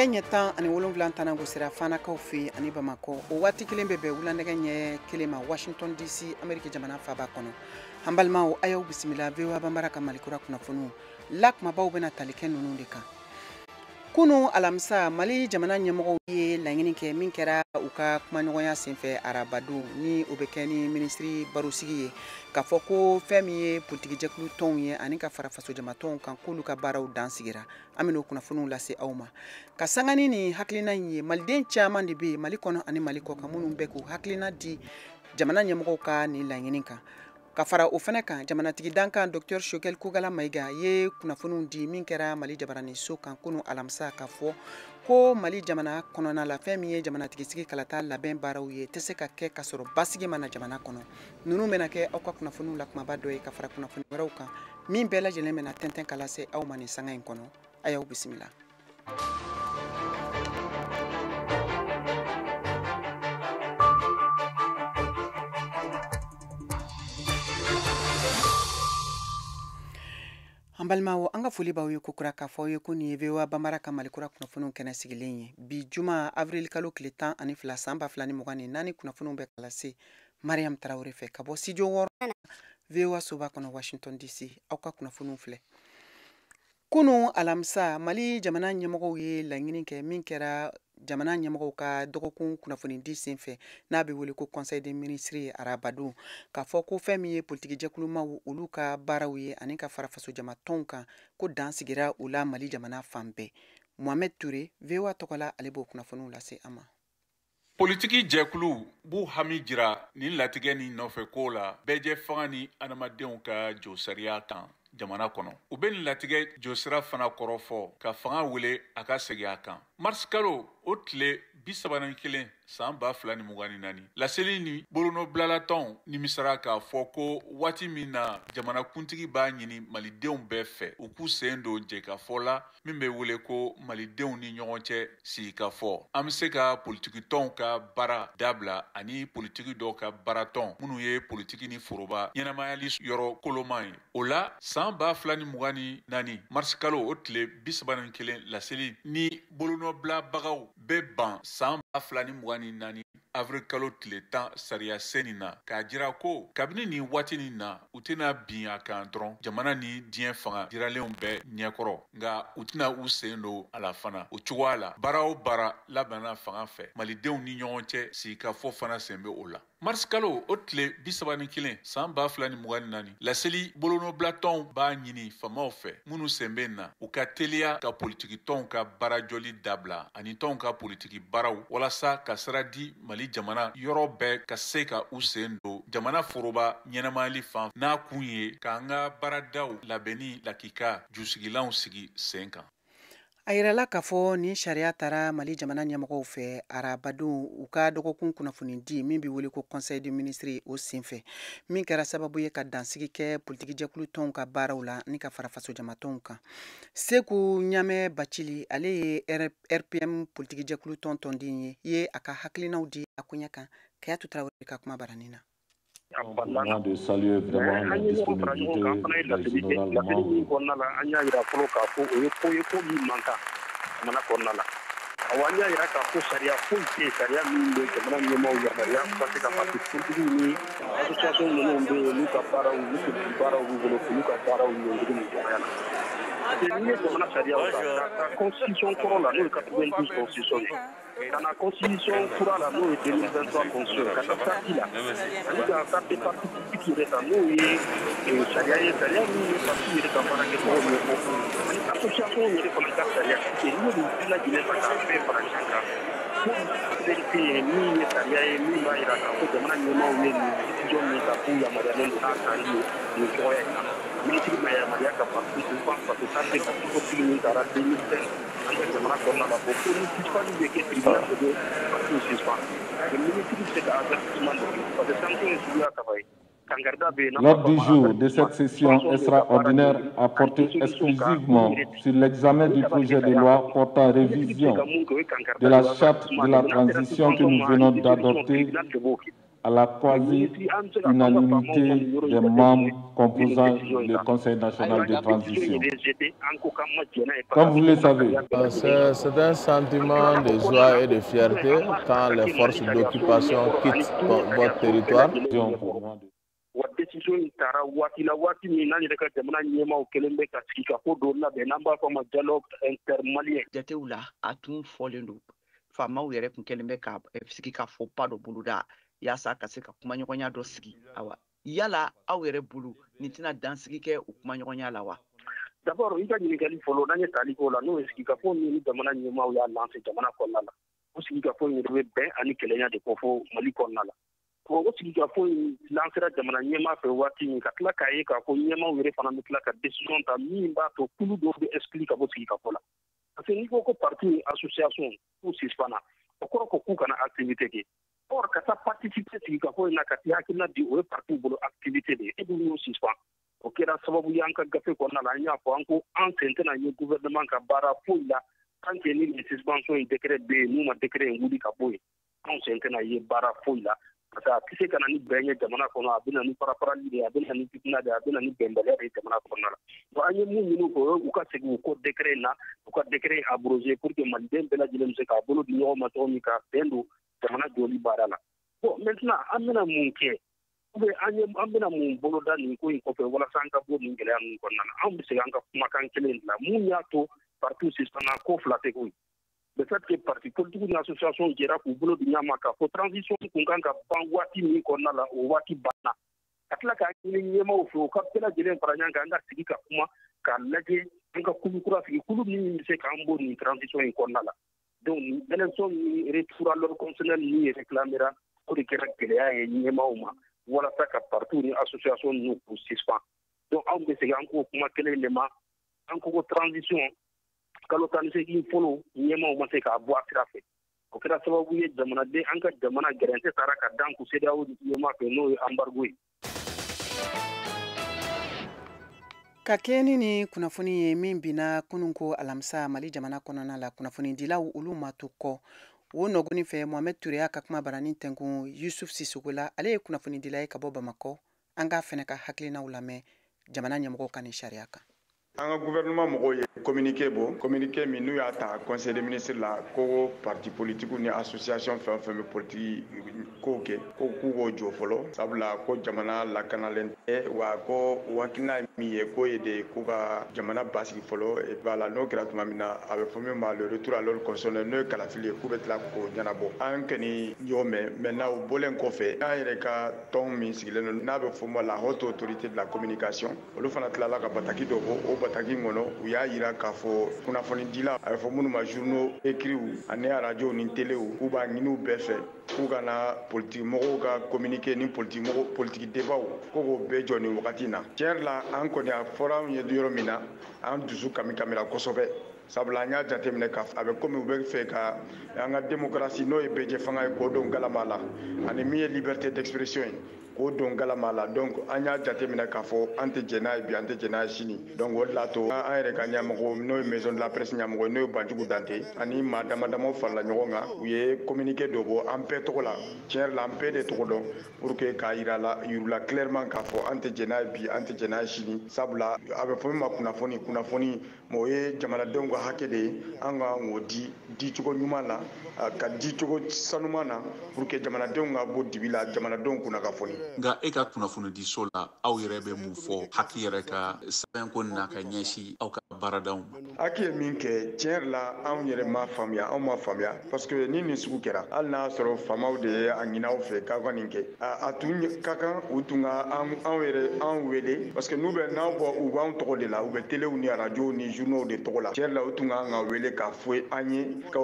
Nɛgɛ ɲɛ 17 tana gosira Fanakaw fɛ yen ani Bamakɔ. O waati kelen bɛ bɛn wula nɛgɛ ɲɛ 1 ma Washington DC, Ameriki jamana faaba kɔnɔ. An balimaw, a y'aw bisimila VOA Banbara ka Malikura kunnafoniw la. Kumabaw bɛna tali kɛ ninnu de kan. Kunu alamisa, Mali jamana ɲɛmɔgɔw ye laɲini kɛ min kɛra u ka kumaɲɔgɔnya senfɛ arabadon, ni o bɛ kɛ ni minisiri barosigi ye, k'a fɔ ko fɛn min ye politikijɛkulu tɔnw ye ani ka fara fasojamatɔnw kan, k'olu ka baaraw dan sigira. An bɛn'o kunnafoniw lase aw ma. Ka sanga ni hakilina in ye, maliden caman de bɛ yen Mali kɔnɔ ani Mali kɔ kan minnu bɛ k'u hakilina di jamana ɲɛmɔgɔw ka nin laɲini kan. Ka fara o fana kan, jamanatigi dankan Dr Choguel Kokalla Maïga ye kunnafoniw di min kɛra Mali jabaraniso kan kunu alamisa, ka fɔ ko Mali jamana kɔnɔna la, fɛn min ye jamanatigi sigi kalata labɛn baaraw ye, tɛ se ka kɛ ka sɔrɔ basigi ma na jamana kɔnɔ. Ninnu bɛna kɛ aw ka kunnafoniw la kumaba dɔ ye, ka fara kunnafoni wɛrɛw kan min bɛɛ lajɛlen bɛna tɛntɛn ka lase aw ma nin sanga in kɔnɔ. A y'aw bisimila. An balimaw, an ka foli b'aw ye kokura k'a fɔ aw ye ko nin ye VOA Banbara ka Malikura kunnafoniw kɛnɛ sigilen ye. Bi juma, avril kalo tile 12 san 2024, kunnafoniw bɛ ka lase Mariam Tarawele fɛ ka bɔ studio 6 VOA soba kɔnɔ Washington DC. Aw ka kunnafoniw filɛ. Kunu alamisa, Mali jamana ɲɛmɔgɔw ye laɲini kɛ min kɛra jamana ɲɛmɔgɔw ka dɔgɔkun kunnafonidi senfɛ, n'a bɛ wele ko conseil des ministres ye arabadon, k'a fɔ ko fɛn min ye politikijɛkulumaw olu ka baaraw ye ani ka fara fasojamatɔnw kan, ko dan sigira u la Mali jamana fan bɛɛ. Mohamed Touré, VOA tɔgɔ la, ale b'o kunnafoniw lase an ma. Politiki jɛkulu b'u hami jira nin latigɛ ni nɔfɛ ko la bɛɛjɛ fanga ni adamadenw ka josariya kan jamana kɔnɔ. U bɛ nin latigɛ josira fana kɔrɔfɔ ka fanga wele a ka segin a kan. Mars kalo o tile 31 san 2024, laseli ni bolonɔbilalatɔnw nimisara k'a fɔ ko waati min na jamanakuntigi b'a ɲini malidenw bɛɛ fɛ u k'u sen don jɛkafɔ la min bɛ wele ko malidenw ni ɲɔgɔn cɛ sigikafɔ, an bɛ se ka politikitɔnw ka baara dabila ani politiki dɔw ka baaratɔn minnu ye politiki ni foroba ɲɛnamayali yɔrɔ koloman ye. O la, san 2024 mars kalo o tile 31 laseli ni bolonɔbilabagaw bɛ ban san 2024 avril kalo tile 10 sariya sen nin na, k'a jira ko kabini nin waati nin na, u tɛna bin a kan dɔrɔn jamana ni diɲɛ fanga jiralenw bɛɛ ɲɛkɔrɔ, nka u tɛna u sen don a la fana. O cogoya la, baara o baara labɛnna fanga fɛ malidenw ni ɲɔgɔn cɛ sigikafɔ fana sen bɛ o la. Mars kalo o tile 31 san 2024, laseli bolonɔbilatɔnw b'a ɲini faamaw fɛ minnu sen bɛ na, u ka teliya ka politikitɔnw ka baarajɔli dabila ani tɔnw ka politiki baaraw, walasa ka sira di Mali jamana yɔrɔ bɛɛ ka se ka u sen don jamana foroba ɲɛnamayali fan, n'a kun ye k'an ka baaradaw labɛnni lakika jusigilanw sigi sen kan. A yirala k'a fɔ nin sariya taara Mali jamana ɲɛmɔgɔw fɛ arabadon u ka dɔgɔkun kunnafoni di min bɛ wele ko conseil des ministres o senfɛ, min kɛra sababu ye ka dansigi kɛ politikijɛkulu tɔnw ka baaraw la ni ka fara fasojamatɔnw kan. Seku Ɲamɛ Bacili, ale ye RPM politikijɛkulu tɔn tɔnden ye, ye a ka hakilinaw di a koɲɛ kan Kayatu Tarawele ka kuma baranin na. De saluer vraiment la disponibilité des honorables membres. Kɔnɔna la, an y'a yira fɔlɔ k'a fɔ o ye ko ye ko min man kan jamana kɔnɔna la. Awa, an y'a yira k'a fɔ sariya foyi tɛ yen, sariya min bɛ jamana ɲɛmaaw yamaruya u ka se ka parti politigiw ni association ninnu bɛ yen, n'u ka baaraw, n'u politiki baaraw b'u bolo, k'olu ka baaraw ɲɔngiri nin cogoya la. Parce que n'i ye jamana sariyaw ta ka taa constitution kɔrɔ la, n'o ye 92 constitution ye, ka na constitution kura la, n'o ye 2023 constitution ye, ka taa charte la ani ka charte parti politique yɛrɛ ta, n'o ye sariya ye, sariya min ye parti yɛrɛ ka baara kɛcogo ɲɛfɔ, ani association yɛrɛ fana ka sariya. N'i ye nin bɛɛ lajɛlen ta k'a bɛɛ fara ɲɔgɔn kan, ko sɛbɛn tɛ yen min ye sariya ye min b'a jira k'a fɔ jamana ɲɛmaaw ye nin décision min ta k'u yamaruyalen don n'a tali ye nin cogoya in na. Minisiri ma yamaruya ka parti suspend, parce que charte parti politique min taara 2005 an ka jamana kɔnɔna la, bon, ko ni suspendu bɛ kɛ, tribunal de bɛ parti suspend, mais minisiri bɛ se ka avertissement dɔ kɛ, parce que sanction ye suguya saba ye. L'ordre du jour de cette session extraordinaire a porté exclusivement sur l'examen du projet de loi portant révision de la charte de la transition que nous venons d'adopter. à la quasi-unanimité des membres composant le Conseil national de transition. Comme vous le savez, c'est un sentiment de joie et de fierté quand les forces d'occupation quittent votre territoire. Wa décision in taara waati la, waati min n'an yɛrɛ ka jamana ɲɛmaaw kɛlen bɛ ka sigi ka ko dɔ labɛn n'an b'a fɔ a ma dialogue intermalien. Jatew la, a tun fɔlen don, faamaw yɛrɛ tun kɛlen bɛ ka sigi ka fɔ ba dɔ boloda yaasa ka se ka kumaɲɔgɔnya dɔ sigi. Awa, yala aw yɛrɛ bolo, nin tɛna dansigi kɛ o kumaɲɔgɔnya la wa? D'abord, i ka ɲininkali fɔlɔ, n'an ye tali k'o la, n'o ye sigikafɔ min ni jamana ɲɛmaaw y'a lancé jamana kɔnɔna la, o sigikafɔ in yɛrɛ bɛ bɛn ani kelenya de kofɔ Mali kɔnɔna la. O sigikafɔ in lancera jamana ɲɛmaa fɛ waati min, ka tila k'a ye k'a fɔ ɲɛmaaw yɛrɛ fana bɛ tila ka décision ta min b'a to kulu dɔw bɛ exclu ka bɔ sigikafɔ la, parce que n'i ko ko parti ni association k'u suspend, o kɔrɔ ko k'u kana activité kɛ. Or, ka taa participer sigikafɔ in na, ka t'i hakilina di, o ye parti bolo activité de ye. E dun y'o suspend. O kɛra sababu ye, an ka gafe kɔnɔna la, an y'a fɔ an ko an sen tɛna ye gouvernement ka baara foyi la tant que ni nin suspension in décret bɛ yen. N'u ma décret in wuli ka bɔ yen, anw sen tɛna ye baara foyi la, parce que a tɛ se ka na ni bɛn ye jamana kɔnɔ. A bɛ na ni farafarali de ye, a bɛ na ni fitina de ye, a bɛ na ni bɛnbaliya de ye jamana kɔnɔna la. Bon, an ye mun ɲini u fɛ, o ye u ka segin u kɔ décret in na, u ka décret in abrogé pour que maliden bɛɛ lajɛlen bɛ se k'a bolo di ɲɔgɔn ma cogo min ka bɛn don jamana jɔli baara la. Bon, maintenant, an bɛna mun kɛ ou bien an ye an bɛna mun boloda nin ko in kɔfɛ walasa an ka bɔ nin gɛlɛya ninnu kɔnɔna na? Anw bɛ segin an ka kumakan kelen de la. Mun y'a to parti sisan ko fila tɛ koyi? Le fait que parti politique ni association jɛra k'u bolo di ɲɔgɔn ma k'a fɔ transition kun kan ka ban waati min kɔnɔna la, o waati banna, ka tila k'a ɲini ɲɛmaaw fɛ u ka bɛɛ lajɛlen fara ɲɔgɔn kan, an ka sigi ka kuma k'a lajɛ, an ka kulu kura sigi, kulu min bɛ se k'an bɔ nin transition in kɔnɔna la. Donc nin élection ni retour à l'ordre constitutionnel min réclamera, o de kɛra gɛlɛya ye ɲɛmaaw ma walasa ka parti ni association ninnu k'u suspend. Donc anw bɛ segin an k'o kuma kelen de ma. An ko ko transition kalo 18 fɔlɔ, ɲɛmaaw ma se k'a bɔ a sira fɛ. O kɛra sababu ye jamanaden, an ka jamana gɛrɛntɛ taara ka dan kun CEDEAO ɲɛmaa fɛ, n'o ye embargo ye. Ka kɛɲɛ ni nin kunnafoni ye min binna kunun ko alamisa Mali jamana kɔnɔna la, kunnafonidilaw olu ma to kɔ. O nɔgɔni fɛ, Mohamed Toure y'a ka kuma baranin tɛnkun Yusuf Sisoko la. Ale ye kunnafonidila ye ka bɔ Bamakɔ. An k'a fɛnɛ ka hakilinaw lamɛn jamana ɲɛmɔgɔw ka nin sariya kan. An ka gouvernement mɔgɔw ye communiqué bɔ, communiqué min n'u y'a ta conseil des ministres la, ko parti politique ni association fɛn o fɛn bɛ politique kow kɛ, ko k'u k'o jɔ fɔlɔ, sabula ko jamana lakanalen tɛ, wa ko o hakilina ye min ye, k'o ye de k'u ka jamana basigi fɔlɔ. Voilà, n'o kɛra tuma min na, a bɛ fɔ min ma le retour à l'ordre constitutionnel, n'o ye kalafili ye, k'u bɛ tila k'o ɲɛnabɔ. An kɔni y'o mɛn. Maintenant, o bɔlen kɔfɛ, an yɛrɛ ka tɔn min sigilen don n'a bɛ fɔ ma la Haute Autorité de la Communication, olu fana tilala ka bataki dɔ bɔ. O bataki kɔnɔ, u y'a yira k'a fɔ kunnafonidila, a bɛ fɔ minnu ma journaux écrits ani radio ni téléw, k'u b'a ɲini u bɛɛ fɛ k'u kana politique mɔgɔw ka communiqué ni politique mɔgɔ politique débat, ko k'o bɛɛ jɔ nin wagati in na. Tiɲɛ yɛrɛ la, an kɔni a fɔra anw ye yɔrɔ min na, an dusu kami kamira kosɛbɛ, sabula an y'a jateminɛ k'a a bɛ komi u bɛ fɛ ka an ka démocratie, n'o ye bɛɛ fanga ye, k'o don galama la, ani min ye liberté d'expression ye, k'o don galama la. Donc an y'a jateminɛ k'a fɔ an tɛ jɛn n'a ye bi, an tɛ jɛn n'a ye sini. Donc o de l'a to an yɛrɛ ka ɲɛmɔgɔ, n'o ye maison de la presse ɲɛmɔgɔ ye, n'o ye Banjugu Dante, ani maa dama damaw farala ɲɔgɔn kan, u ye communiqué dɔ bɔ an bɛɛ tɔgɔ la. Tiɲɛ yɛrɛ la, an bɛɛ de tɔgɔ dɔn, pour que k'a yira la yirula clairement k'a fɔ an tɛ jɛn n'a ye bi, an tɛ jɛn n'a ye sini, sabula a bɛ fɔ min ma kunnafoni, kunnafoni ma, o ye jamanadenw ka hakɛ de ye. An ka k'o di dicogo ɲuman na, ka di cogo sanuman na, pour que jamanadenw ka bɔ dibi la, jamanadenw kunna ka foni. Nka e ka kunnafonidiso la, aw yɛrɛ bɛ mun fɔ HAC yɛrɛ ka sɛbɛnko nin na ka ɲɛsin aw ka baaradaw ma? HAC ye min kɛ, tiɲɛ yɛrɛ la, anw yɛrɛ ma faamuya, anw ma faamuya, parce que ni nin sugu kɛra, hali n'a sɔrɔ faamaw de ye a ɲini aw fɛ k'aw ka nin kɛ, a tun ka kan u tun ka anw yɛrɛ anw wele, parce que n'u bɛ n'aw bɔ, u b'anw tɔgɔ de la, u bɛ téléw ni arajow ni journaux de tɔgɔ la. Tiɲɛ yɛrɛ la, u tun ka kan ka wele k'a fɔ an ye ka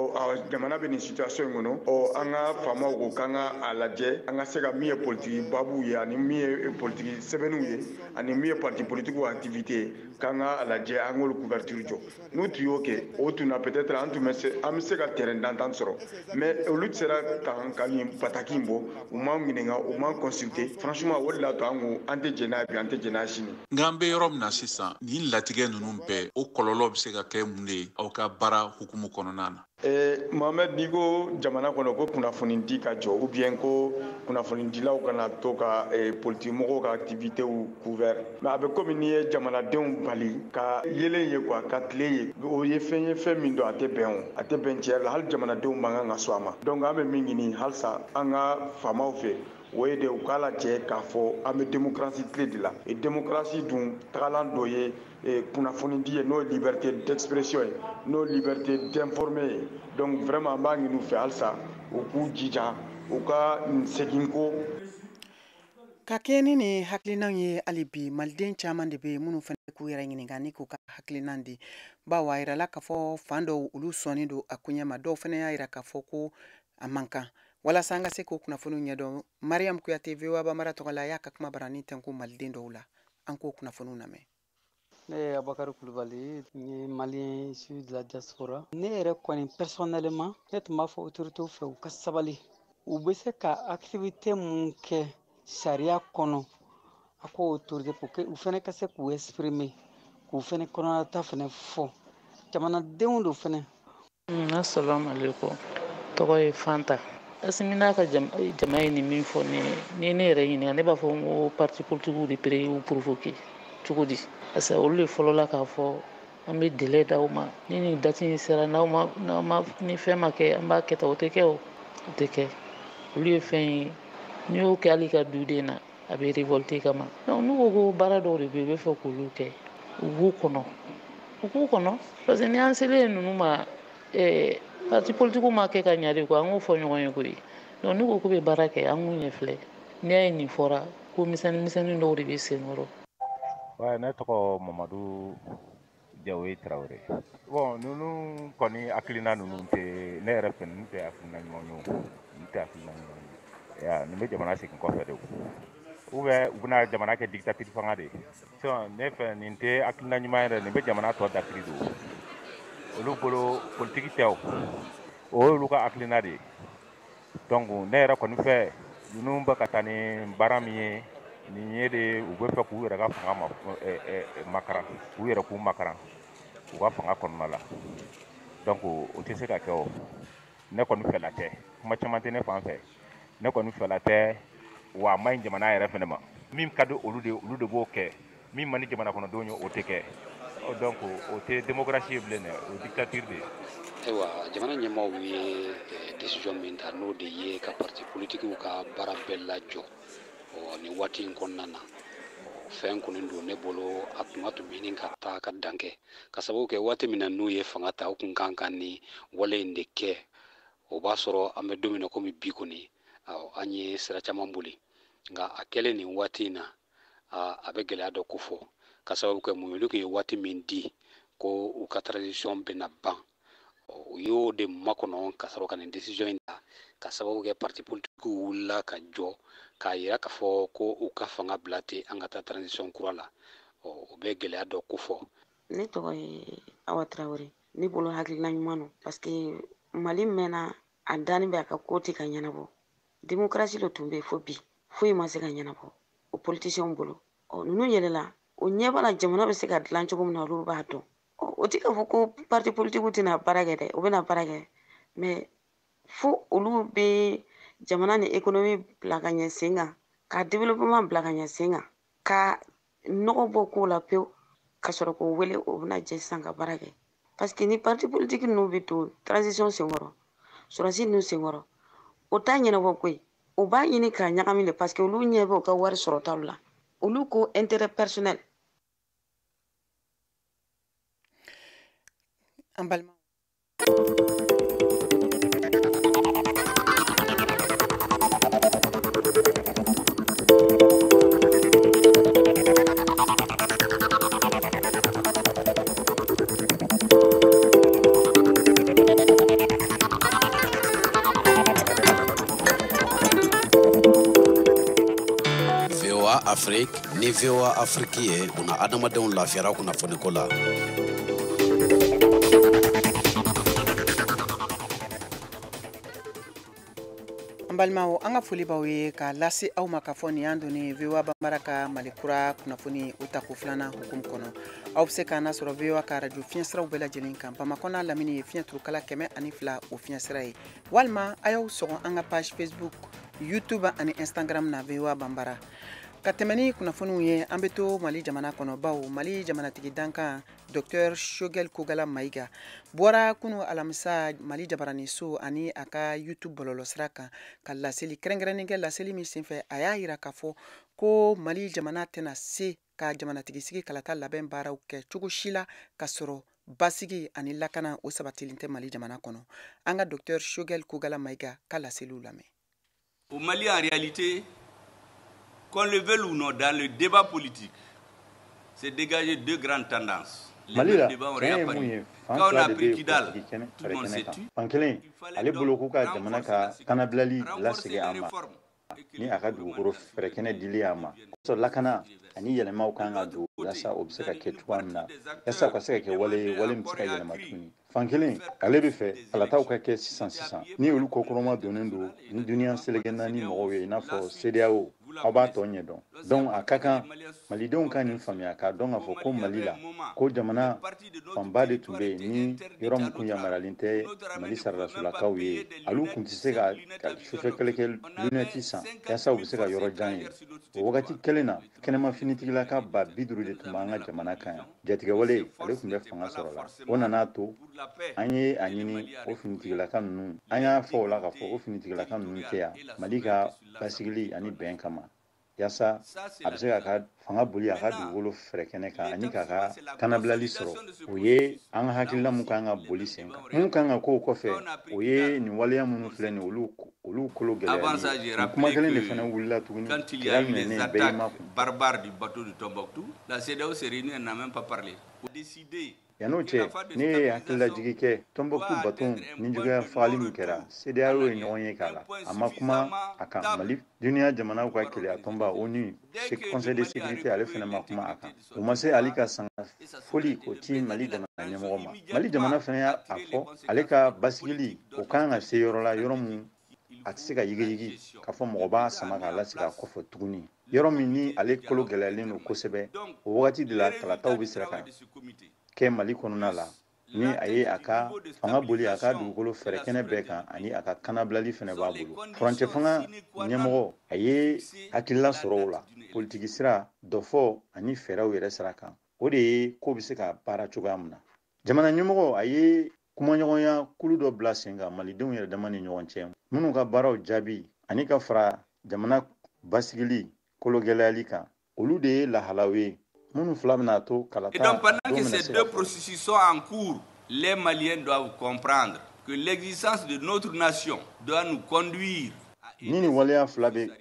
jamana bɛ nin situation in kɔnɔ. Ɔ, an ka faamaw ko k'an ka a lajɛ, an ka se ka min ye politique babuw ye, ani min ye politique sɛbɛnniw ye, ani min ye parti politique activité ye, k'an ka a lajɛ, an k'olu couverture jɔ. N'u tun y'o kɛ, o tun na peut-être an tun bɛ se, an bɛ se ka terrain d'entente sɔrɔ. Mais olu sera tan ka nin bataki in bɔ, u m'an ɲininka, u m'an consulter. Franchement, o de l'a to an ko an tɛ jɛn n'a ye bi, an tɛ jɛn n'a ye sini. Nka an bɛ yɔrɔ min na sisan, nin latigɛ ninnu bɛɛ, o kɔlɔlɔ bɛ se ka kɛ mun de ye aw ka baara hukumu kɔnɔna na? Mohamed, n'i ko jamana kɔnɔ ko kunnafoni di ka jɔ ou bien ko kunnafonidilaw kana to ka politique mɔgɔw ka activités couvert, mais a bɛ komi n'i ye jamanadenw bali ka yelen ye quoi, ka tile ye, o ye fɛn ye fɛn min don a tɛ bɛn, o a tɛ bɛn tiɲɛ yɛrɛ la, hali jamanadenw man kan ka sɔn a ma. Donc an bɛ min ɲini halisa an ka faamaw fɛ, o ye de u k'a lajɛ k'a fɔ an bɛ démocratie tile de la, et démocratie dun tagalan dɔ ye kunnafoni di ye, n'o ye liberté d'expression ye, n'o ye liberté d'informer ye. Donc vraiment an b'a ɲini u fɛ halisa u k'u jija u ka segin ko. Ka kɛɲɛ ni nin hakilinaw ye, hali bi maliden caman de bɛ yen minnu fana k'u yɛrɛ ɲininka ni k'u ka hakilinan di, bawo a yirala k'a fɔ fan dɔw olu sɔnnen don a koɲɛ ma, dɔw fana y'a yira k'a fɔ ko a man kan. Walasa an ka se k'o kunnafoniw ɲɛdɔn, Mariam Kuyate VOA Bambara tɔgɔ la y'a ka kuma barani tɛnku maliden dɔw la, an k'o kunnafoniw lamɛn. Ne ye Abakari Kulubali, n ye malien issu de la diaspora. Ne yɛrɛ kɔni personnellement, ne tun b'a fɔ autorités fɛ u ka sabali. U bɛ se ka activité mun kɛ sariya kɔnɔ, a k'o autoriser pour que u fana ka se k'u exprimer, k'u fana kɔnɔnata fana fɔ. Jamanadenw don fana. Assalamu alaikum. Tɔgɔ ye Fanta. Asimi n'a ka jama ye nin min fɔ ne ye, ni ne yɛrɛ ɲininka, ne b'a fɔ n ko parti politique de pere y'u provoquer cogo di? Parce que olu de fɔlɔla k'a fɔ an bɛ délai d'aw ma, ni nin date in sera n'aw ma ni fɛn ma kɛ an b'a kɛ tan, o tɛ kɛ, o tɛ kɛ. Olu ye fɛn ye, n'i y'o kɛ hali ka duden na, a bɛ révolter kama. Donc n'u ko ko baara dɔw de bɛ yen u bɛ fɛ k'olu kɛ, u b'u kɔnɔ, u k'u kɔnɔ. Parce que ni an selen ninnu ma, parti politique ma kɛ ka ɲa de quoi, an k'o fɔ ɲɔgɔn ye koyi. Donc n'u ko k'u bɛ baara kɛ, an k'u ɲɛ filɛ. N'i y'a ye nin fɔra, ko misɛnnin misɛnnin dɔw de bɛ sen kɔrɔ. Ouais, ne tɔgɔ Mamadu Jawe Tarawele. Bon, ninnu kɔni hakilina ninnu tɛ ne yɛrɛ fɛ, ninnu tɛ hakilina ɲuman ye o, ninnu tɛ hakilina ɲuman ye. Ya, nin bɛ jamana segin kɔfɛ de o. Ou bien u bɛna jamana kɛ dictature fanga de ye. Sinon ne fɛ nin tɛ hakilina ɲuman yɛrɛ, nin bɛ jamana tɔ dafiri de o. Olu bolo politique tɛ o, o y'olu ka hakilina de ye. Donc ne yɛrɛ kɔni fɛ, ninnu bɛ ka taa ni baara min ye, nin ye de u bɛ fɛ k'u yɛrɛ ka fanga makaran, k'u yɛrɛ k'u makaran u ka fanga kɔnɔna la. Donc o tɛ se ka kɛ o. Ne kɔni fɛla tɛ, kuma caman tɛ ne fan fɛ. Ne kɔni fɛla tɛ, wa a man ɲi jamana yɛrɛ fɛnɛ ma. Min ka di olu de, olu de b'o kɛ. Min man di jamana kɔnɔdenw ye, o tɛ kɛ. Donc o tɛ démocratie ye bilen dɛ, o ye dictature de ye. Ayiwa, jamana ɲɛmaaw ye décision min ta, n'o de ye ka parti politikiw ka baara bɛɛ lajɔ nin waati in kɔnɔna na, fɛn kɔni don ne bolo, a tuma tun bɛ ɲini ka taa ka dan kɛ, ka sababu kɛ waati min na n'u ye fanga ta, u kun kan ka nin wale in de kɛ. O b'a sɔrɔ an bɛ don min na komi bi kɔni, an ye sira caman boli, nka a kɛlen nin waati in na, a bɛ gɛlɛya dɔ ko fɔ, ka sababu kɛ mun ye, olu tun ye waati min di ko u ka transition bɛna ban, u y'o de makɔnɔ ka sɔrɔ ka nin décision in ta, ka sababu kɛ parti politique wulila ka jɔ k'a yira k'a fɔ ko u ka fanga bila ten, an ka taa transition kura la. O bɛ gɛlɛya dɔ ko fɔ. Ne tɔgɔ ye Awa Tarawele. Ne bolo hakilina ɲuman don, parce que Mali mɛnna a danni bɛ a ka ko tɛ ka ɲɛnabɔ. Démocratie de tun bɛ yen fo bi, foyi ma se ka ɲɛnabɔ o politiciens bolo. Ɔ ninnu yɛlɛla, o ɲɛ b'a la jamana bɛ se ka dilan cogo min na, olu b'a dɔn. O tɛ k'a fɔ ko parti politique tɛna baara kɛ dɛ, o bɛna baara kɛ, mais fo olu bɛ jamana ni économie bila ka ɲɛ sen kan, ka développement bila ka ɲɛ sen kan, ka nɔgɔ bɔ kow la pewu, ka sɔrɔ k'o wele, o bɛna jɛ sisan ka baara kɛ. Parce que ni parti politique ninnu bɛ don transition senkɔrɔ, sɔrɔdasi ninnu senkɔrɔ, o t'a ɲɛnabɔ koyi. O b'a ɲini k'a ɲagami de, parce que olu ɲɛ bɛ u ka wari sɔrɔtaw la, olu ko intérêt personnel. An balima VOA Afrique ni VOA Afrique ye buna adamadenw lafiyara kunnafoniko la. An balimaw, an ka foli b'aw ye ka lase aw ma k'a fɔ nin y'an donnen VOA Banbara ka Mali kura kunnafoni o tako filanan hukumu kɔnɔ. Aw bɛ se k'an lasɔrɔ VOA ka radio fiɲɛsiraw bɛɛ lajɛlen kan. Bamakɔ n'a lamini ye fiɲɛ turukala 102 o fiɲɛsira ye. Walima a y'aw sɔgɔ an ka page Facebook, YouTube ani Instagram na VOA Banbara. Ka tɛmɛ ni kunnafoniw ye, an bɛ to Mali jamana kɔnɔ, bawo Mali jamanatigi dankan Dr Choguel Kokalla Maïga bɔra kunu alamisa Mali jabaraniso ani a ka YouTube bɔlɔlɔsira kan ka laseli kɛrɛnkɛrɛnnen kɛ. Laseli min senfɛ, a y'a yira k'a fɔ ko Mali jamana tɛna se ka jamanatigi sigi kalata labɛn baaraw kɛ cogo si la ka sɔrɔ basigi ani lakana o sabatilen tɛ Mali jamana kɔnɔ. An ka Dr Choguel Kokalla Maïga ka laseliw lamɛn. Au Mali, en réalité, qu'on le veuille ou non, dans le débat politique, s'est dégagé deux grandes tendances. Mali la, tiɲɛ ye mun ye, fan fila de bɛ yen politiki kɛnɛ kɛnɛ kan. Fan kelen, ale bolo ko ka jamana ka kanabilali lasegin a ma ni a ka dugukolo fɛrɛkɛnɛ dili a ma kosɔn, lakana ani yɛlɛmaw kan ka don walasa o bɛ se ka kɛ cogoya min na, yasa o ka se ka kɛ wale ye, wale min bɛ se ka yɛlɛma tuguni. Fan kelen, ale bɛ fɛ kalataw ka kɛ sisan sisan, ni olu kɔkɔrɔma donnen don ni duniya seleke naani mɔgɔw ye, i n'a fɔ CEDEAO. Aw b'a tɔ ɲɛdɔn. Donc a ka kan malidenw ka nin faamuya k'a dɔn k'a fɔ ko Mali la, ko jamana fanba de tun bɛ yen ni yɔrɔ min kun yamaruyalen tɛ Mali saradasolakaw ye, olu kun tɛ se ka sufɛ kɛlɛkɛ lunɛti san yaasa u bɛ se ka yɔrɔ jan ye. O wagati kelen na, kɛnɛma finitigilaka 50,000 de tun b'an ka jamana kan yan. Jatigɛwale ale tun bɛ fanga sɔrɔ la, o nana to an ye a ɲini o finitigilaka ninnu, an y'a fɔ o la k'a fɔ o finitigilaka ninnu tɛ yan Mali ka basigili ani bɛn kama, yaasa a bɛ se k'a ka fanga boli a ka dugukolo fɛrɛkɛnɛ kan ani k'a ka kanabilali sɔrɔ. O ye an ka hakilina mun kan ka boli sen kan. Mun kan ka k'o kɔfɛ, o ye nin waleya minnu filɛ nin, olu kolo gɛlɛyali ye. Nin kuma kelen de fana wulila tuguni, Kidal minɛnen bɛɛ y'i makun. Barbare du bateau de Tombouctou, la CEDEAO s'est réunie, elle n'a même pas parlé. Yan'o cɛ, ne ye hakililajigi kɛ Tombouctou baton nijuguya fagali min kɛra, CEDEAO ye ɲɔgɔn ye k'a la, a ma kuma a kan. Mali duniya jamanaw ka keleya tɔnba ONU, Conseil de sécurité, ale fana ma kuma a kan. U ma se ale ka sanga foli k'o ci Mali jamana ɲɛmɔgɔ ma. Mali jamana fana y'a fɔ ale ka basigili o kan ka se yɔrɔ la, yɔrɔ min a tɛ se ka yigiyigi k'a fɔ mɔgɔ b'a sama k'a lasegin a kɔfɛ tuguni, yɔrɔ min ni ale kolo gɛlɛyalen don kosɛbɛ. O wagati de la kalataw bɛ sira kan kɛ Mali kɔnɔna la, ni a ye a ka fanga boli a ka dugukolo fɛrɛkɛnɛ bɛɛ kan ani a ka kanabilali fana b'a bolo. Furancɛ fanga ɲɛmɔgɔ, a ye hakilila sɔrɔ o la politiki sira dɔfɔ ani fɛɛrɛw yɛrɛ sira kan, o de ye ko bɛ se ka baara cogoya min na. Jamana ɲɛmɔgɔ, a ye kumaɲɔgɔnya kulu dɔ bila sen kan malidenw yɛrɛ dama ni ɲɔgɔn cɛ, minnu ka baaraw jaabi ani ka fara jamana basigili kologɛlɛyali kan, olu de ye lahalaw ye minnu fila bɛna to kalata. Et donc pendant que ces deux processus sont en cours, les Maliens doivent comprendre que l'existence de notre nation doit nous conduire. Ni nin waleya fila bɛ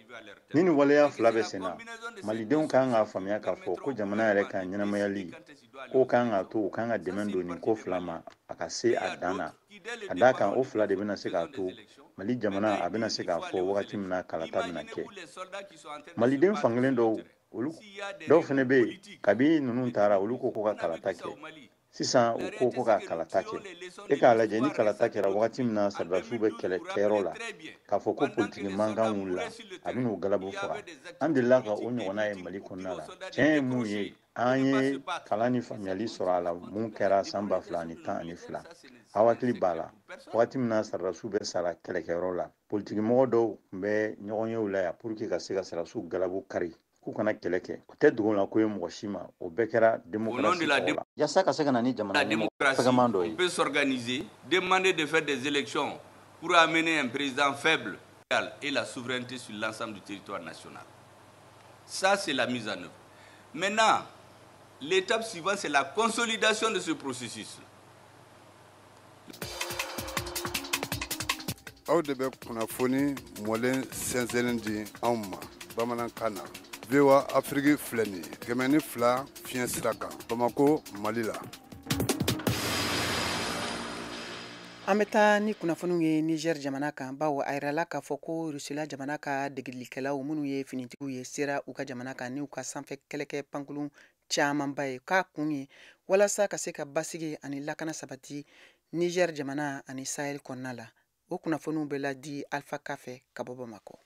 ni nin waleya fila bɛ sen na, malidenw kan k'a faamuya k'a fɔ ko jamana yɛrɛ ka ɲɛnamayali ko kan ka to, u kan ka dɛmɛ don nin ko fila ma a ka se a dan na, ka d'a kan o fila de bɛna se k'a to Mali jamana a bɛna se k'a fɔ wagati min na kalata bɛna kɛ. Maliden fankelen dɔw, olu dɔw fana bɛ yen, kabi ninnu taara, olu ko ka kalata kɛ. Sisan u ko ka kalata kɛ. E k'a lajɛ, ni kalata kɛra wagati min na sɔrɔdasiw bɛ kɛlɛ kɛyɔrɔ la, k'a fɔ ko politiki mankan wulila, a bɛ n'u galabu faga. An delila ka o ɲɔgɔnna ye Mali kɔnɔna la. Tiɲɛ ye mun ye, an ye kalan ni faamuyali sɔrɔ a la mun kɛra san 2012. Aw hakili b'a la wagati min na sɔrɔdasiw bɛ sara kɛlɛkɛyɔrɔ la, politikimɔgɔ dɔw tun bɛ ɲɔgɔnyew la yan pour que ka se ka sɔrɔdasiw galabu kari k'u kana kɛlɛ kɛ. O tɛ dogo la ko ye mɔgɔ si ma, o bɛɛ kɛra démocratie tɔgɔ la, yasa ka se ka na ni jamana fɛgɛman dɔ ye. On peut s'organiser, demander de faire des élections pour amener un président faible et la souveraineté sur l'ensemble du territoire national. Ça, c'est la mise en œuvre. Maintenant, l'étape suivante, c'est la consolidation de ce processus. Aw de bɛ kunnafoni mɔlen sɛnsɛnnen di anw ma bamanankan na. VOA Afrique filɛ nin ye 102 fiɲɛ sira kan, Bamako, Mali la. An bɛ taa ni kunnafoniw ye Niger jamana kan, bawo a yirala k'a fɔ ko Rusila jamana ka degelikɛlaw minnu ye finitigiw ye sera u ka jamana kan n'u ka sanfɛ kɛlɛkɛ pankurun camanba ye, k'a kun ye walasa ka se ka basigi ani lakana sabati Niger jamana ani Sahel kɔnɔna la. O kunnafoniw bɛ ladi Alpha Ka fɛ ka bɔ Bamakɔ.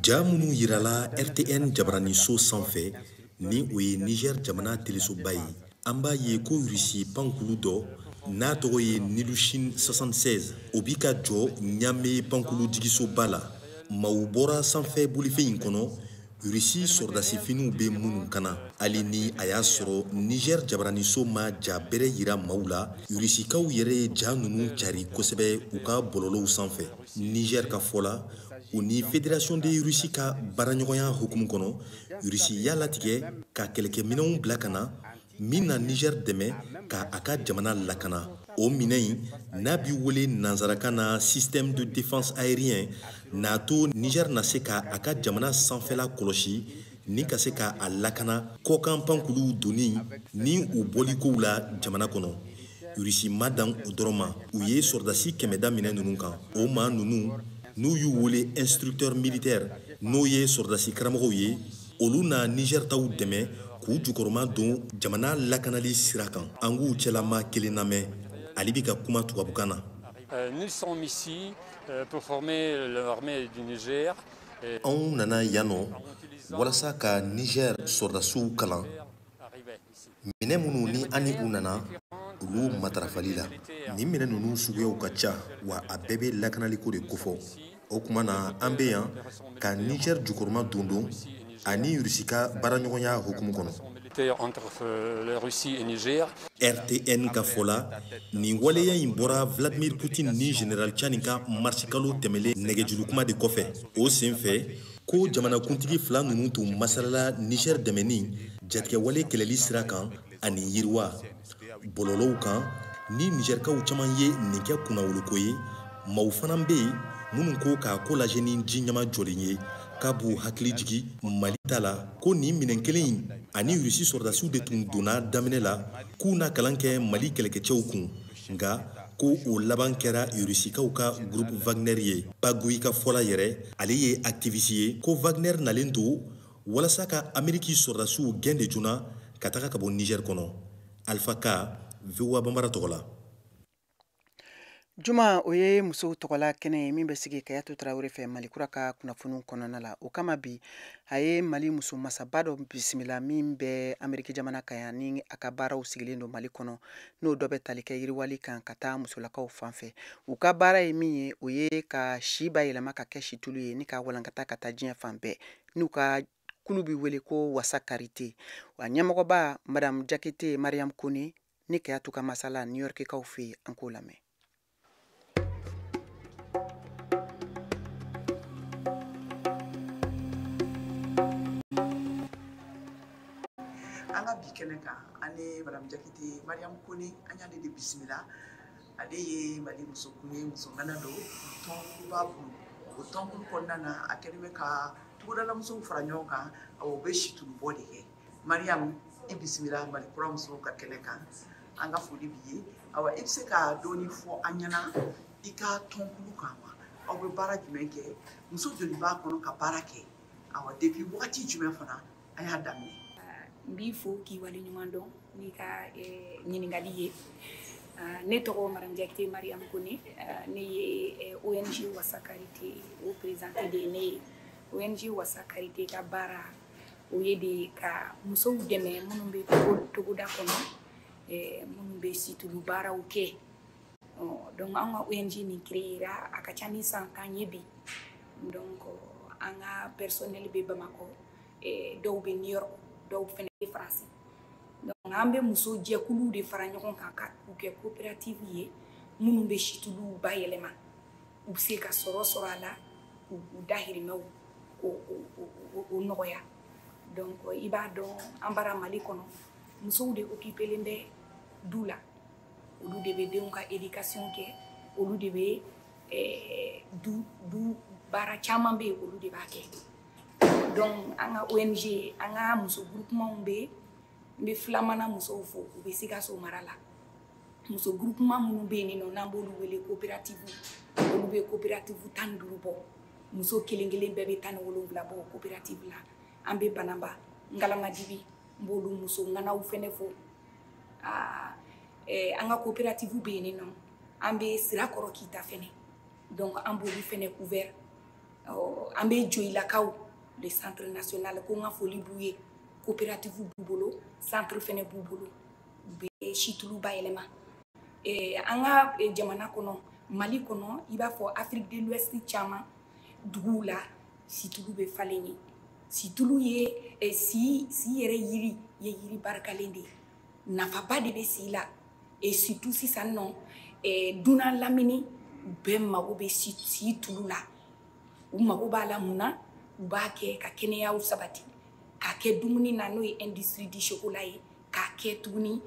Ja minnu yirala RTN jabaraniso sanfɛ, ni o ye Niger jamana telesoba ye, an b'a ye ko Rusi pankulu dɔ n'a tɔgɔ ye Ilyushin 76, o bi ka jɔ Niamey pankulu jigisoba la. Maaw bɔra sanfɛ bolifɛn in kɔnɔ, Rusi sɔrɔdasifiniw bɛ minnu kana. Hali ni a y'a sɔrɔ Niger jabaraniso ma ja bɛrɛ yira maaw la, Rusikaw yɛrɛ ye ja ninnu cari kosɛbɛ u ka bɔlɔlɔw sanfɛ. Niger ka fɔ la, u ni Fédération de Russie ka baaraɲɔgɔnya hukumu kɔnɔ, Rusi y'a latigɛ ka kɛlɛkɛminɛnw bila ka na min na Niger dɛmɛ ka a ka jamana lakana. O minɛn in n'a bi wele nansarakan na système de défense aérien, n'a to Niger na se ka a ka jamana sanfɛla kɔlɔsi ni ka se ka a lakana kɔkan pankuluw donni ni u bɔlikow la jamana kɔnɔ. Rusi ma dan o dɔrɔn ma, u ye sɔrɔdasi 100 da minɛ ninnu kan. O maa ninnu n'u y'u wele instructeur militaire, n'o ye sɔrɔdasi karamɔgɔw ye, olu na Niger taw dɛmɛ k'u jukɔrɔma don jamana lakanali sira kan. An k'u cɛlama kelen lamɛn, ale bi ka kuma tubabukan na. Nous sommes ici pour former l'armée du Niger. Anw nana yan nɔ walasa ka Niger sɔrɔdasiw kalan minɛ minnu ni an ni u nana olu matarafali la. Nin minɛ ninnu suguyaw ka ca, wa a bɛɛ bɛ lakanaliko de kofɔ. O tuma na an bɛ yan ka Niger jukɔrɔma dondon ani Rusi ka baaraɲɔgɔnya hukumu kɔnɔ. RTN ka fɔ la, nin waleya in bɔra Vladimir Poutine ni Général Tchani ka marisikalo tɛmɛlen nɛgɛjurukuma de kɔfɛ. O senfɛ ko jamanakuntigi fila ninnu tun masalala Niger dɛmɛni jatigɛwale kɛlɛli sira kan ani yiriwa bɔlɔlɔw kan. Ni Nigerkaw caman ye nin kɛ kunnawoloko ye, maaw fana bɛ yen minnu ko k'a ko lajɛ ni ji ɲama jɔlen ye, k'a b'u hakili jigi Mali ta la, ko nin minɛn kelen in ani Rusi sɔrɔdasiw de tun donna daminɛ la k'u na kalan kɛ Mali kɛlɛkɛcɛw kun, nka ko o laban kɛra Rusikaw ka groupe Wagner ye. Bagui ka fɔla yɛrɛ, ale ye activiste ye, ko Wagner nalen don walasa ka Ameriki sɔrɔdasiw gɛn de joona ka taga ka bɔ Niger kɔnɔ. Alpha Ka, VOA Bambara tɔgɔ la. Juma, o ye musow tɔgɔla kɛnɛ ye min bɛ sigi Kayatu Tarawele fɛ Malikura ka kunnafoniw kɔnɔna la. O kama bi a ye Mali muso masaba dɔ bisimila min bɛ Ameriki jamana kan yan ni a ka baaraw sigilen don Mali kɔnɔ, n'o dɔ bɛ tali kɛ yiriwali kan ka taa musolakaw fan fɛ. U ka baara ye min ye, o ye ka si bayɛlɛma ka kɛ situlu ye ni ka walankata ka taa diɲɛ fan bɛɛ, n'u ka kulu bɛ wele ko Wasa Karite. Wa ɲɛmɔgɔba Madame Jakite Mariam Kone ni Kayatu ka masala New York kaw fɛ yen, an k'o lamɛn. An ka bi kɛnɛ kan, an ni Madame Jakite Mariam Kone, an y'ale de bisimila. Ale ye Mali muso kun ye, muso ŋana don, tɔnkulu b'a bolo. O tɔnkulu kɔnɔna na, a kɛlen bɛ ka togodalamusow fara ɲɔgɔn kan, awɔ, u bɛ situlubɔ de kɛ. Mariam, i bisimila Mali kura musow ka kɛnɛ kan. An ka foli b'i ye. Awa, i bɛ se ka dɔɔni fɔ an ɲɛna i ka tɔnkulu kan wa? Aw bɛ baara jumɛn kɛ? Muso joli b'a kɔnɔ ka baara kɛ? Awa, depuis wagati jumɛn fana a y'a daminɛ? N b'i fo k'i waleɲuman dɔn n'i ka ɲininkali ye. Ne tɔgɔ Madame Jakite Mariam Kone, ne ye ONG Wasa Karite o présidente de ye. Ne ye ONG Wasa Karite ka baara o ye de ka musow dɛmɛ minnu bɛ togoda kɔnɔ, minnu bɛ situlu baaraw kɛ. Donc an ka ONG nin créera a ka ca ni san 10 ye bi. Donc an ka personnel bɛ Bamakɔ, dɔw bɛ New York, dɔw fɛnɛ bɛ Faransi. Donc an bɛ muso jɛkuluw de fara ɲɔgɔn kan ka u kɛ coopérative ye minnu bɛ situluw bayɛlɛma, u bɛ se ka sɔrɔ a la, k'u dahirimɛw k'o nɔgɔya. Donc i b'a dɔn an bara Mali kɔnɔ, musow de occupélen bɛ du la, olu de bɛ denw ka éducation kɛ, olu de bɛ du baara caman bɛ yen, olu de b'a kɛ. Donc an ka ONG, an ka muso groupement bɛ, n bɛ filamana musow fo, u bɛ Sikaso mara la. Muso groupement minnu bɛ yen nɔ, n'an b'olu wele coopérative, olu bɛ coopérative 15 bɔ. Muso kelen kelen bɛɛ bɛ 17 bɔ coopérative la. An bɛ Banamba, Ngalamadibi, n b'olu muso ŋanaw fɛnɛ fo. An ka coopérative bɛ yen nɔ, an bɛ Sirakɔrɔ Kita fɛnɛ. Donc an b'olu fɛnɛ couvert. An bɛ Joyilakaw, le centre national, ko n ka foli b'u ye. Coopérative b'u bolo, centre fɛnɛ b'u bolo, u bɛ situlu bayɛlɛma. An ka jamana kɔnɔ, Mali kɔnɔ, i b'a fɔ Afrique de l'Ouest caman duguw la, situlu bɛ falen ye. Situlu ye si yɛrɛ yiri ye, yiri barikalen de ye, nafaba de bɛ si la. Et surtout sisan nɔ, dunan lamini bɛɛ mago bɛ si tulu la. U mago b'a la mun na? U b'a kɛ ka kɛnɛyaw sabati, k'a kɛ dumuni na, n'o ye industrie du chocolat ye, k'a kɛ tuguni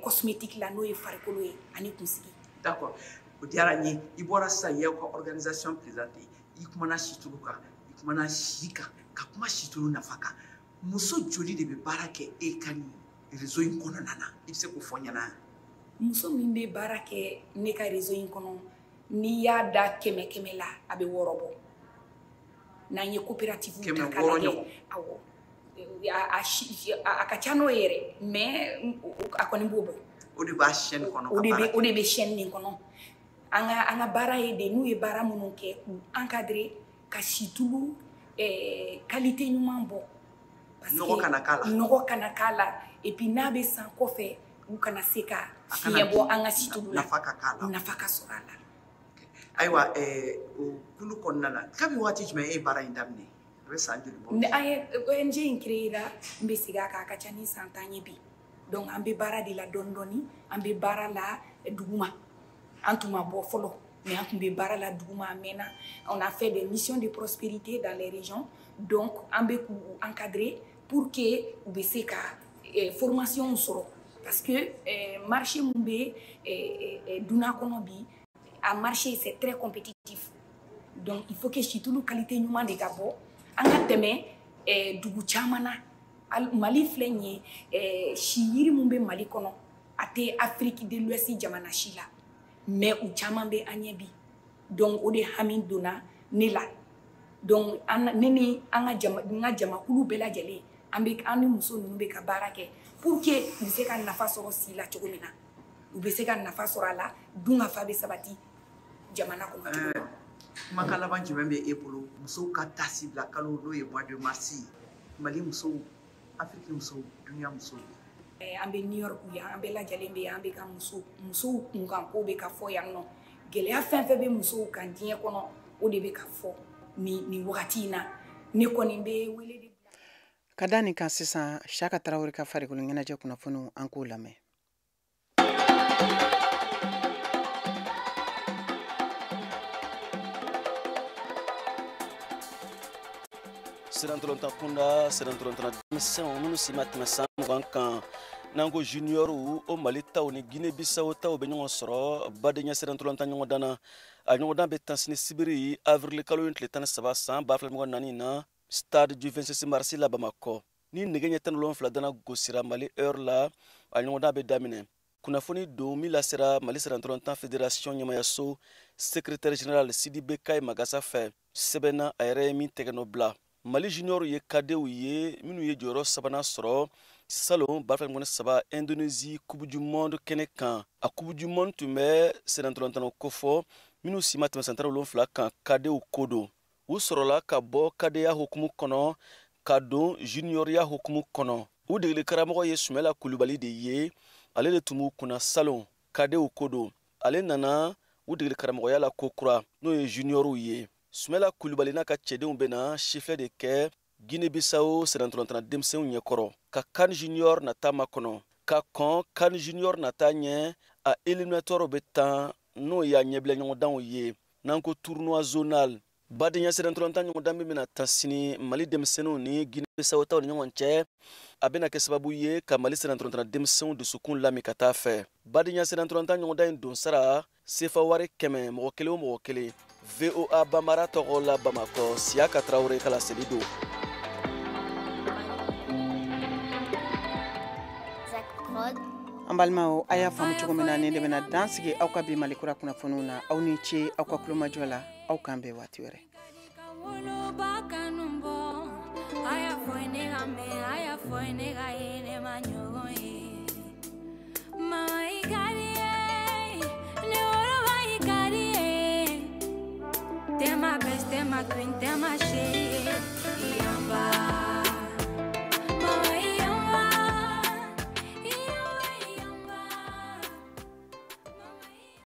cosmétique la, n'o ye farikolo ye ani kunsigi. D'accord, o diyara n ye. I bɔra sisan, i y'aw ka organisation présenté, i kumana situlu kan, i kumana si kan, ka kuma situlu nafa kan. Muso joli de bɛ baara kɛ e ka nin réseau in kɔnɔna na? I bɛ se k'o fɔ n ɲɛna? Muso min bɛ baara kɛ ne ka réseau in kɔnɔ, n'i y'a da 100 100 la, a bɛ 6 bɔ. N'an ye coopérative ta k'a lajɛ, awɔ, a ka ca n'o ye yɛrɛ, mais a kɔni b'o bɔ. O de b'a chaîne kɔnɔ. O de bɛ chaîne nin kɔnɔ. An ka baara ye de, n'u ye baara minnu kɛ, k'u encadrer ka situlu qualité ɲuman bɔ. Nɔgɔ kana k'a la. Nɔgɔ kana k'a la. Et puis n'a bɛ san kɔfɛ, u kana se ka fiɲɛ bɔ an ka situlu la. Nafa ka k'a la. Nafa ka sɔrɔ a la. Ayiwa, o kulu kɔnɔna na, kabi waati jumɛn e ye baara in daminɛ? A bɛ san joli bɔ? An ye ONG in créé la, n bɛ segin a kan, a ka ca ni san 10 ye bi. Donc an bɛ baara de la dɔɔni dɔɔni, an bɛ baara la duguma. An tun ma bɔ fɔlɔ, mais an tun bɛ baara la duguma a mɛnna. On a fait des missions de prospérité dans les régions. Donc an bɛ k'u encadrer pour que u bɛ se ka formation sɔrɔ. Parce que marché mun bɛ dunan kɔnɔ bi, a marché c'est très compétitif. Donc il faut que situlu qualité ɲuman de ka bɔ. An ka tɛmɛ dugu caman na. Mali filɛ nin ye, si yiri mun bɛ Mali kɔnɔ, a tɛ Afrique de l'Ouest jamana si la. Mais u caman bɛ an ɲɛ bi. Donc o de hami donna ne la. Donc ne ni an ka jama, n ka jamakulu bɛɛ lajɛlen, an bɛ, an ni muso ninnu bɛ ka baara kɛ pour que u bɛ se ka nafa sɔrɔ si la cogo min na. U bɛ se ka nafa sɔrɔ a la, dunkafa bɛ sabati jamana kɔnɔ. Kumakan laban jumɛn bɛ e bolo musow ka tasi bila kalo, n'o ye mois de mars ye, Mali musow, Afrique musow, dunuya musow? An bɛ New York yan, an bɛɛ lajɛlen bɛ yan, an bɛ ka musow kunkan ko bɛ ka fɔ yan nɔ. Gɛlɛya fɛn fɛn bɛ musow kan diɲɛ kɔnɔ, o de bɛ ka fɔ nin wagati in na. Ne kɔni bɛ wele de ka da nin kan sisan. Saka Tarawele ka farikolo ɲɛnajɛ kunnafoniw, an k'o lamɛn. Sirantolontan kunda, sirantolontan denmisɛnw minnu si ma tɛmɛ san 20 kan, n'an ko juniɔrw, o Mali taw ni Guinée Bissau taw bɛ ɲɔgɔn sɔrɔ badenya sirantolontan ɲɔgɔndan na. A ɲɔgɔndan bɛ tan sini sibiri, avril kalo in tile 13 san 2024 na, stade du 26 mars la Bamakɔ. Ni nɛgɛ ɲɛ 17 dana gosira Mali heure la, a ɲɔgɔndan bɛ daminɛ. Kunnafoni don min lasera Mali sirantolontan fédération ɲɛmayaso secrétaire général Sidibe Kaye Magasa fɛ, sɛbɛnna a yɛrɛ ye min tɛgɛ nɔ bila. Mali junior ye kadew ye minnu ye jɔyɔrɔ sabanan sɔrɔ salon 2023 Indonésie Coupe du monde kɛnɛ kan. A Coupe du monde tun bɛ sennantolatan kofɔ minnu si ma tɛmɛ san 17 kan, kadew ko don. U sɔrɔla ka bɔ kadeya hukumu kɔnɔ ka don juniorya hukumu kɔnɔ. U degeli karamɔgɔ ye Sumala Kulubali de ye, ale de tun b'u kunna salon kadew ko don. Ale nana u degeli karamɔgɔya la ko kura, n'o ye juniorw ye. Sumala Kulubali n'a ka cɛdenw bɛna sifilɛ de kɛ Guinée-Bissau sennantolatan denmisɛnw ɲɛkɔrɔ ka CAN junior nata makɔnɔ. Ka kɔn CAN junior nata ɲɛ, a éliminatoire bɛ tan, n'o y'a ɲɛbila ɲɔgɔndanw ye, n'an ko tournoi zonal. Badenya sennantolatan ɲɔgɔndan min bɛna ta sini Mali denmisɛnninw ni Guinée-Bissau taw ni ɲɔgɔn cɛ, a bɛna kɛ sababu ye ka Mali sennantolatan denmisɛnw dusukun lami ka taa fɛ. Badenya sennantolatan ɲɔgɔndan in donsara sefa wari 100 mɔgɔ kelen o mɔgɔ kelen. VOA Bambara tɔgɔ la Bamakɔ, Siyaka Tarawele ka laseli don. An balimaw, a y'a faamu cogo min na, nin de bɛna dan sigi aw ka bi Mali kura kunnafoniw na. Aw ni ce aw ka kulomajɔ la, aw k'an bɛn waati wɛrɛ. Ma queen, t'es ma chérie. Yamba.